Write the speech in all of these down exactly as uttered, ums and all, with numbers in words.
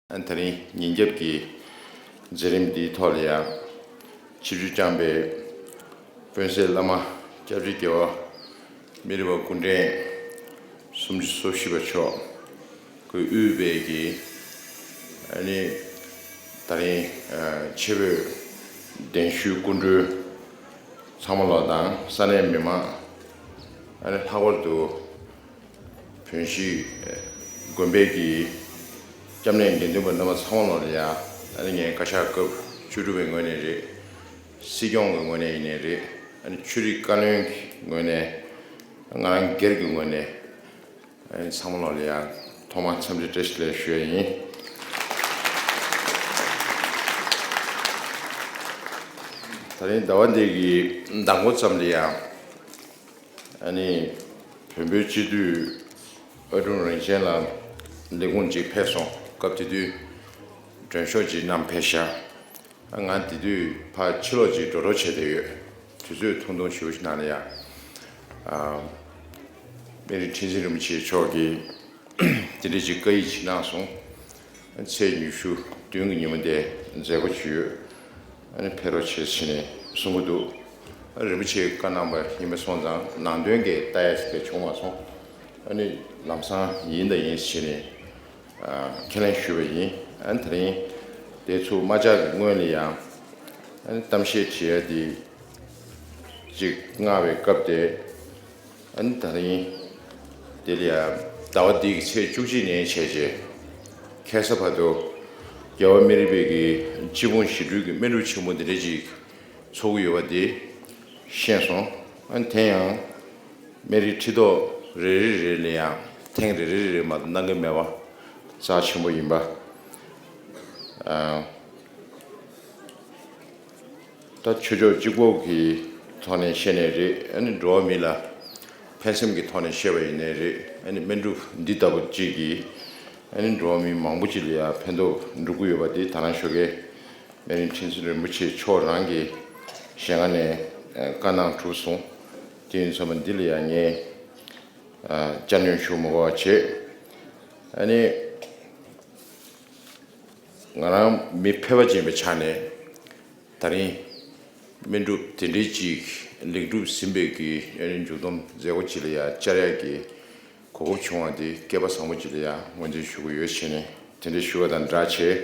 ད་རིང་ཉིན་རྒྱབ་ཀྱི་མཛད་རིམ་འདིའི་ཐོག་ལ་ཡང་ཆིབས་བསྒྱུར་བསྐྱངས་པའི་དཔོན་གསས་བླ་མ་སྐྱབས་རྗེ་རྒྱལ་བ་སྨན་རི་བ་སྐུ་ཕྲེང་སུམ་ཅུ་སོ་བཞི་པ་མཆོག་གིས་དབུས་པའི་གི་ཨ་ནི་ད་རིང་ཨ་ཆེ་བོད་གདན་ཞུའི་སྐུ་མགྲོན་ཚང་མ་ལོ་དང་ས་གནས་མི་མང་ཨ་ནི་ལྷག་པར་དུ་བོན་གཞིས་དགོན་པའི་གི་སྐྱབས་གནས་དགེ་འདུན་པ་རྣམ་པ་ཚང་མ་ལོ་ལ་ཡང་ཨ་ནི་ངས་བཀའ་ཤག་སྐབས་བཅུ་དྲུག་པའི་ངོས་ནས་རེད། སྲིད་སྐྱོང་གི་ངོས་ནས་ཡིན་ནའི་རེད། ཨ་ནི་ཆོས་རིག་བཀའ་བློན་གྱི་ངོས་ནས་ང་རང་སྒེར་གྱི་ངོས་ནས་ཨ་ནི་ཚང་མ་ལོ་ལ་ཡང་ཐོག་མར་འཚམས་འདྲི་བཀྲ་ཤིས་བདེ་ལེགས་ཞུ་ཡ་ཡིན། ད་རིང་ཟླ་བ་འདི་གི་ཟླ་འགོ་ཙམ་ལ་ཡང་ཨ་ནི་བོན་པོའི་སྤྱི་འཐུས་ཨ་ཀྲུང་རིན་ཆེན་ལགས་ལས་ཁུངས་ཅིག་ཕེབས་སོང་། སྐབས་དེ་དུས་མགྲོན་ཤོག་ཅིག་བསྣམས་ཕེབས་ཤག་ང་དེ་དུས་ཕར་ཕྱི་ལོགས་ཅིག་འགྲོ་གྲབས་བྱས་བསྡད་ཡོད། དུས་ཚོད་ཐུང་ཐུང་ཞེ་པོ་ཞིག་ནང་ལ་ཡང་ཨ་སྨན་རི་ཁྲི་འཛིན་རིན་པོ་ཆེ་མཆོག་གིས་དེ་འདྲ་ཅིག་བཀའ་ཡིག་ཅིག་གནང་སོང་། ཚེས་ཉི་ཤུ་བདུན་གྱི་ཉིན་མོ་དེ་མཛད་སྒོ་ཅིག་ཡོད། ཨ་ནི་ཕེབས་རོགས་བྱེད་ཟེར་ནས་གསུང་གི་འདུག་ཨ་རིན་པོ་ཆེས་བཀའ་གནང་བ་ཡིན་པ་སོང་ཙང་ནང་དོན་གྱི་ལྟ་ཡ་ཞིག་དེ་བྱུང་མ་སོང་། ཨ་ནི་ལམ་སང་ཡིན་དང་ཡིན་ཟེར་ནས་ཨ་ཁས་ལེན་ཞུས་པ་ཡིན། ཨ་ནི་དེ་རིང་དེ་ཚོ་མ་བཅར་བའི་སྔོན་ལ་ཡང་ཨ་ནི་གཏམ་བཤད་བྱེད་ཡ་དེ་ཅིག་མངགས་པའི་སྐབས་དེ། ཨ་ནི་ད་རིང་དེ་ལ་ཡང་ཟླ་བ་འདི་གི་ཚེས་བཅུ་གཅིག་ནས་བྱས་རྗེས་ཁ་སང་བར་དུ་རྒྱལ་བ་སྨན་རི་པའི་གི་སྤྱི་འབངས་ཞི་ཁྲོའི་གི་སྨན་སྒྲུབ་ཆེན་མོ་འདི་འདྲ་ཅིག་ཚོགས་ཀྱི་ཡོད་པ་འདི་ཤེས་སོང་། ཨ་ནི་དེ་ཡང་སྨན་རི་ཁྲི་ཐོག་རེ་རེ་རེ་ལ་ཡང་ཐེངས་རེ་རེ་རེ་རེ་མ་གཏོགས་གནང་གི་མེད་པ་རྩ་ཆེན་པོ་ཡིན་པ། ཨ། ད་ཆོས་ཕྱོགས་གཅིག་པོ་གི་ཐོག་ནས་བཤད་ནས་རེད། ཨ་ནི་འགྲོ་བ་མི་ལ་ཕན་སེམས་ཀྱི་ཐོག་ནས་བཤད་པ་ཡིན་ནའི་རེད། ཨ་ནི་སྨན་སྒྲུབ་འདི་ལྟ་བུ་གཅིག་གིས་ཨ་ནི་འགྲོ་བ་མི་མང་པོ་ཅིག་ལ་ཡང་ཕན་ཐོགས་འགྲོ་གི་ཡོད་པ་འདི་ད་རང་ཞོགས་ཀས་སྨན་རི་ཁྲི་འཛིན་རིན་པོ་ཆེ་མཆོག་རང་གི་ཞལ་སྔ་ནས་བཀའ་གནང་གྲུབ་སོང་། དེ་ཡིན་ཙང་འདི་ལ་ཡང་ངས་བཅར་སྣོན་ཞུ་མི་དགོས་པ་བྱེད། ཨ་ནི། ང་རང་མི་ཕལ་པ་ཅན་པའི་ཆ་ནས་ད་རིང་སྨན་སྒྲུབ་དེ་འདྲའི་ཅིག་ལེགས་གྲུབ་ཟིན་པའི་གི་མཇུག་བསྡོམས་མཛད་སྒོ་ཅིག་ལ་ཡང་བཅར་ཡག་གི་གོ་སྐབས་བྱུང་བ་འདི་སྐལ་པ་བཟང་པོ་ཅིག་ལ་ཡང་ངོས་འཛིན་ཞུ་གི་ཡོད་བྱས་ནས་དེ་འདྲའི་ཞུ་བ་དང་སྦྲགས་བྱས་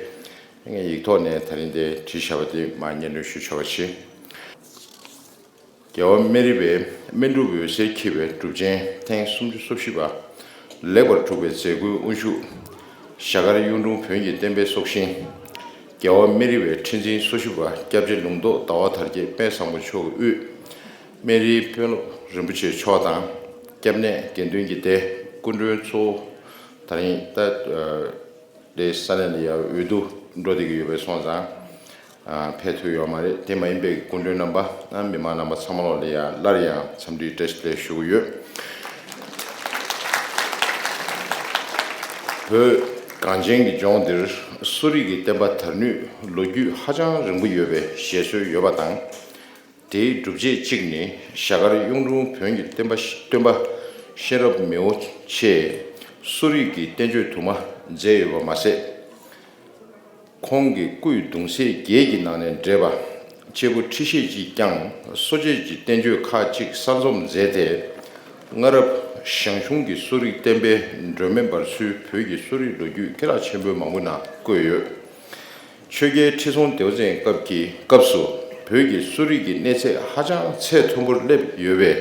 ངས་ཡིག་ཐོག་ནས་ད་རིང་དེ་བྲིས་བཞག་པ་དེ་མར་སྙན་སྒྲོན་ཞུ་ཆོག་པ་བྱེད། རྒྱལ་བ་སྨན་རི་པའི་སྨན་སྒྲུབ་འོད་ཟེར་འཁྱིལ་བའི་སྒྲུབ་ཆེན་ཐེངས་སུམ་ཅུ་སོ་བཞི་པ་ལེགས་པར་གྲུབ་པའི་མཛད་སྒོའི་དབུ་བཞུགས། ཞྭ་དཀར་གཡུང་དྲུང་བོན་གྱི་བསྟན་པའི་སྲོག་ཤིང་རྒྱལ་བ་སྨན་རི་པའི་ཁྲི་འཛིན་སོ་བཞི་པ་སྐྱབས་རྗེ་ལུང་རྟོགས་ཟླ་བ་དར་རྒྱས་དཔལ་བཟང་པོ་མཆོག་གི་དབུས་སྨན་རིའི་དཔོན་སློབ་རིན་པོ་ཆེ་མཆོག་དང་སྐྱབས་གནས་དགེ་འདུན་གྱི་སྡེ་སྐུ་མགྲོན་གཙོ་བོ་ད་རིང་ད། དེ་ས་གནས་ལ་ཡང་འོས་བསྡུ་འགྲོ་བསྡད་ཀྱི་ཡོད་པས་སོང་ཙང་ཕེབས་ཐུབ་ཡོད་མ་རེད། དེ་མ་ཡིན་པའི་སྐུ་མགྲོན་རྣམ་པ་མི་མང་རྣམ་པ་ཚང་མ་ལོག་ལ་ཡང་སླར་ཡང་འཚམས་འདྲི་བཀྲ་ཤིས་བདེ་ལེགས་ཞུ་གི་ཡོད། བོད་གངས་ཅན་གྱི་ལྗོངས་འདིར་གསོ་རིག་གི་བསྟན་པ་དར་ནུས་ལོ་རྒྱུས་ཧ་ཅང་རིང་པོ་ཡོད་པའི་བཞེད་སྲོལ་ཡོད་པ་དང་། དེའི་སྒྲུབ་བྱེད་གཅིག་ནི་ཞྭ་དཀར་གཡུང་དྲུང་བོན་གྱི་བསྟན་པ་སྟོན་པ་གཤེན་རབ་མི་བོ་ཆེས་གསོ་རིག་གི་བསྟན་བཅོས་དུ་མ་མཛད་ཡོད་པ་མ་ཟད། ཁོང་གི་སྐུའི་གདུང་སྲས་བརྒྱད་ཀྱི་ནང་ནས་འདྲེས་པ་གཅེར་བུ་ཁྲི་ཤེས་ཀྱིས་ཀྱང་གསོ་དཔྱད་ཀྱི་བསྟན་བཅོས་ཁག་ཅིག་གསར་རྩོམ་མཛད་དེ། སྔ་རབས་ཞང་ཞུང་གི་གསོ་རིག་བསྟན་པའི་སྒྲོན་མེ་འབར་ཚུལ་བོད་ཀྱི་གསོ་རིག་ལོ་རྒྱུས་སྐད་གྲགས་ཆེན་པོའི་མང་པོའི་ནང་བཀོད་ཡོད། ཆོས་རྒྱལ་ཁྲི་སྲོང་ལྡེའུ་བཙན་སྐབས་ཀྱི་སྐབས་སུ་བོད་ཀྱི་གསོ་རིག་གི་གནས་ཚད་ཧ་ཅང་ཚད་མཐོན་པོར་སླེབས་ཡོད་པའི་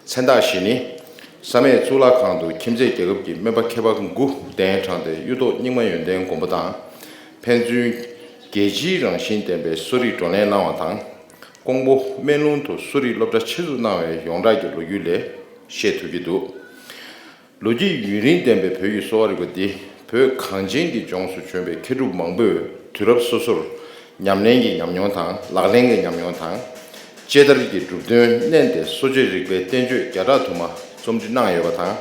མཚན་རྟགས་ཤིག་ནི། བསམ་ཡས་གཙུག་ལག་ཁང་དུ་ཁྱིམ་མཚེས་རྒྱལ་ཁབ་ཀྱི་སྨན་པ་མཁས་པ་དགུ་གདན་དྲངས་ཏེ་གཡུ་ཐོག་རྙིང་མ་ཡོན་ཏན་མགོན་པོ་དང་། ཕན་ཚུན་རྒྱལ་སྤྱིའི་རང་བཞིན་ལྡན་པའི་གསོ་རིག་བགྲོ་གླེང་གནང་བ་དང་། ཀོང་པོ་སྨན་ལུང་དུ་གསོ་རིག་སློབ་གྲྭ་ཆེད་འཛུགས་གནང་བའི་ཡོངས་གྲགས་ཀྱི་ལོ་རྒྱུས་ལས་ཤེས་ཐུབ་ཀྱི་འདུག་ལོ་རྒྱུས་ཡུན་རིང་ལྡན་པའི་བོད་ཀྱི་གསོ་བ་རིག་པ་འདི་བོད་གངས་ཅན་གྱི་ལྗོངས་སུ་བྱོན་པའི་མཁས་གྲུབ་མང་པོས་དུས་རབས་སོ་སོར་ཉམས་ལེན་གྱི་ཉམས་མྱོང་དང་ལག་ལེན་གྱི་ཉམས་མྱོང་དང་། དཔྱད་བརྡར་གྱི་གྲུབ་དོན་བསྣན་ཏེ་གསོ་དཔྱད་རིག་པའི་བསྟན་བཅོས་བརྒྱ་ཕྲག་དུ་མ་རྩོམ་སྒྲིག་གནང་ཡོད་པ་དང་།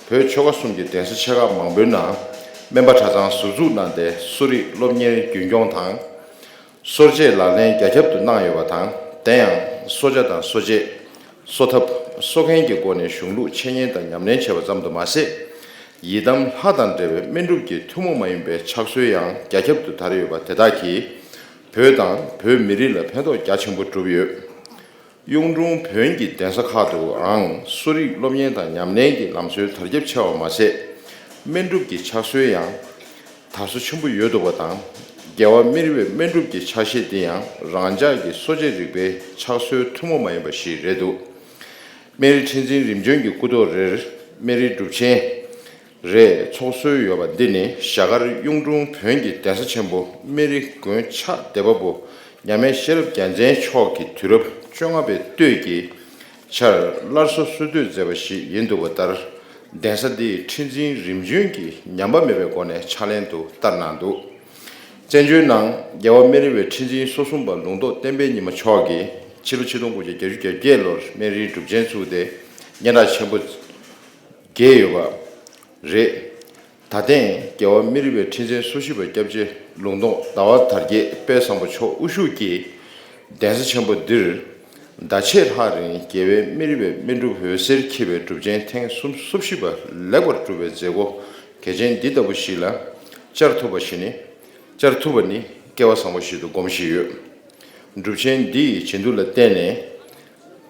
བོད་ཆོལ་ཁ་གསུམ་གྱི་གདན་ས་ཆེ་ཁག་མང་པོའི་ནང་སྨན་པ་གྲྭ་ཚང་ཟུར་འཛུགས་གནང་སྟེ་གསོ་རིག་སློབ་གཉེར་རྒྱུན་སྐྱོང་དང་། གསོ་དཔྱད་ལག་ལེན་རྒྱ་ཁྱབ་ཏུ་གནང་ཡོད་པ་དང་། དེ་ཡང་གསོ་ཆ་དང་གསོ་དཔྱད། གསོ་ཐབས། གསོ་མཁན་གྱི་སྒོ་ནས་གཞུང་ལུགས་འཆད་ཉན་དང་ཉམས་ལེན་བྱས་པ་ཙམ་དུ་མ་ཟད། ཡི་དམ་ལྷ་དང་འབྲེལ་བའི་སྨན་སྒྲུབ་ཀྱི་ཐུན་མོང་མ་ཡིན་པའི་ཕྱག་སྲོལ་ཡང་རྒྱ་ཁྱབ་ཏུ་དར་ཡོད་པ་དེ་དག་གིས་བོད་དང་བོད་མི་རིགས་ལ་ཕན་ཐོགས་རྒྱ་ཆེན་པོ་བསྒྲུབས་ཡོད། གཡུང་དྲུང་བོན་གྱི་གདན་ས་ཁག་ཏུའང་གསོ་རིག་སློབ་གཉེར་དང་ཉམས་ལེན་གྱི་ལམ་སྲོལ་དར་ཁྱབ་ཆེ་བ་མ་ཟད། སྨན་སྒྲུབ་ཀྱི་ཕྱག་སྲོལ་ཡང་དར་སོ་ཆེན་པོ་ཡོད་འདུག་པ་དང་། རྒྱལ་བ་སྨན་རི་བའི་སྨན་སྒྲུབ་ཀྱི་ཕྱག་བཞེས་འདི་ཡང་རང་ཅག་གི་གསོ་དཔྱད་རིག་པའི་ཕྱག་སྲོལ་ཐུན་མོང་མ་ཡིན་པ་ཞིག་རེད་འདུག་སྨན་རི་ཁྲི་འཛིན་རིམ་བྱོན་གྱི་སྐུ་ཐོག་རེར་སྨན་རིའི་སྒྲུབ་ཆེན་རེ་ཚོགས་སྲོལ་ཡོད་པ་འདི་ནི་ཞྭ་དཀར་གཡུང་དྲུང་བོན་གྱི་གདན་ས་ཆེན་པོ་སྨན་རི་དགོན་ཕྱག་སྡེ་པ་པོ་མཉམ་མེད་ཤེས་རབ་རྒྱལ་མཚན་མཆོག་གིས་དུས་རབས་བཅོ་ལྔ་པའི་སྟོད་ཀྱི་ཆར་སླར་གསོ་སྲོལ་གཏོད་མཛད་པ་ཞིག་ཡིན་འདུག་པ་ལྟར། གདན་ས་འདི་ཁྲི་འཛིན་རིམ་བྱོན་གྱིས་ཉམས་པ་མེད་པའི་སྒོ་ནས་ཕྱག་ལེན་དུ་བསྟར་གནང་འདུག་བཙན་བྱོལ་ནང་རྒྱལ་བ་སྨན་རི་བའི་ཁྲི་འཛིན་སོ་གསུམ་པ་ལུང་རྟོགས་བསྟན་འཕེལ་ཉི་མ་མཆོག་གིས་ཕྱི་ལོ་ཆིག་སྟོང་དགུ་བརྒྱ་བརྒྱད་ཅུ་གྱ་བརྒྱད་ལོར་སྨན་རིའི་སྒྲུབ་ཆེན་བཙུགས་ཏེ་སྙན་གྲགས་ཆེན་པོ་རྒྱས་ཡོད་པ་རེད། ད་ཐེངས་རྒྱལ་བ་སྨན་རི་བའི་ཁྲི་འཛིན་སོ་བཞི་པ་སྐྱབས་རྗེ་ལུང་རྟོགས་ཟླ་བ་དར་རྒྱས་དཔལ་བཟང་པོ་མཆོག་དབུ་བཞུགས་ཀྱིས་གདན་ས་ཆེན་པོ་འདིར་ཟླ་ཕྱེད་ལྷག་རིང་རྒྱལ་བའི་སྨན་རི་བའི་སྨན་སྒྲུབ་འོད་ཟེར་འཁྱིལ་བའི་སྒྲུབ་ཆེན་ཐེངས་སོ་བཞི་པ་ལེགས་པར་གྲུབ་པའི་མཛད་སྒོ་གལ་ཆེན་འདི་ལྟ་བུ་ཞིག་ལ་བཅར་ཐུབ་པ་ཞིག་ནི་བཅར་ཐུབ་པ་ནི་སྐལ་བ་བཟང་པོ་ཞིག་ཏུ་སྒོམ་བཞིན་ཡོད། སྒྲུབ་ཆེན་འདི་ཡི་བྱིན་མཐུ་ལ་བརྟེན་ནས།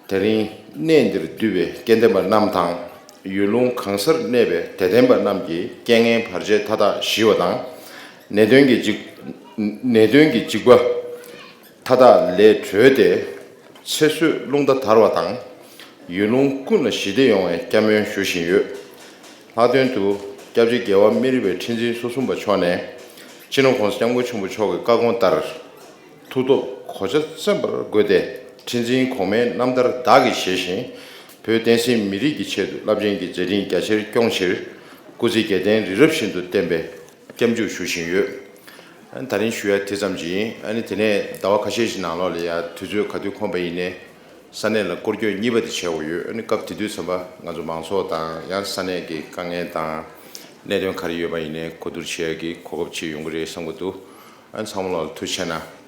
དེ་རིང་གནས་འདིར་འདུས་པའི་སྐལ་ལྡན་པ་རྣམས་དང་། ཡུལ་ལུང་གང་སར་གནས་པའི་དད་ལྡན་པ་རྣམས་ཀྱི་རྐྱེན་ངན་བར་ཆད་མཐའ་དག་ཞི་བ་དང་། ནད་གདོན་གྱི་འཇིགས། ནད་གདོན་གྱི་འཇིགས་པ་མཐའ་དག་ལས་གྲོལ་ཏེ། ཚེ་བསོད་རླུང་རྟ་དར་བ་དང་། ཡུལ་ལུང་ཀུན་ལ་ཞི་བདེ་ཡོང་བའི་བསྐྱར་སྨོན་ཞུ་བཞིན་ཡོད། ལྷག་དོན་དུ་སྐྱབས་རྗེ་རྒྱལ་བ་སྨན་རི་བའི་ཁྲི་འཛིན་སོ་གསུམ་པ་མཆོག་ནས་སྤྱི་ནོར་༸གོང་ས་༸སྐྱབས་མགོན་ཆེན་པོ་མཆོག་གི་བཀའ་དགོངས་ལྟར། མཐུ་སྟོབས་གོ་ཆ་བཙན་པར་བགོས་ཏེ་ཁྲི་འཛིན་གོང་མའི་རྣམ་ཐར་བདག་གིས་བཞེས་ཤིང་། བོད་བསྟན་སྲིད་མི་རིགས་ཀྱི་ཆེད་དུ་རླབས་ཆེན་གྱི་མཛད་འཕྲིན་རྒྱ་ཆེར་སྐྱོང་ཕྱིར་སྐུ་ཚེ་བརྒྱ་ལྡན་རི་རབ་བཞིན་དུ་བརྟན་པའི་སྐྱབས་འཇུག་ཞུ་བཞིན་ཡོད། ཨ་ནི་ད་རིང་ཞུ་ཡ་དེ་ཙམ་ཅིག་ཡིན། ཨ་ནི་དེ་ནས་ཟླ་བ་ཁ་ཤས་ཤིག་ནང་ལོགས་ལ་ཡ་དུས་ཚོད་ག་དུས་ཁོམ་པ་ཡིན་ནའི་ས་གནས་ལ་སྐོར་སྐྱོད་གཉིས་པ་དེ་བྱེད་དགོས་ཡོད། ཨ་ནི་སྐབས་དེ་དུས་ཙམ་པ་ང་ཚོ་མང་ཚོགས་དང་ཡང་ས་གནས་ཀྱི་དཀའ་ངལ་དང་གནད་དོན་ག་རེ་ཡོད་པ་ཡིན་ནའི་གོ་བསྡུར་བྱེད་ཡ་གི་གོ་སྐབས་ཅིག་ཡོང་གི་རེད་བསམ་གྱི་འདུག་ཨ་ནི་ཚང་མ་ལ་ཐུགས་རྗེ་ཆེ་གནང་།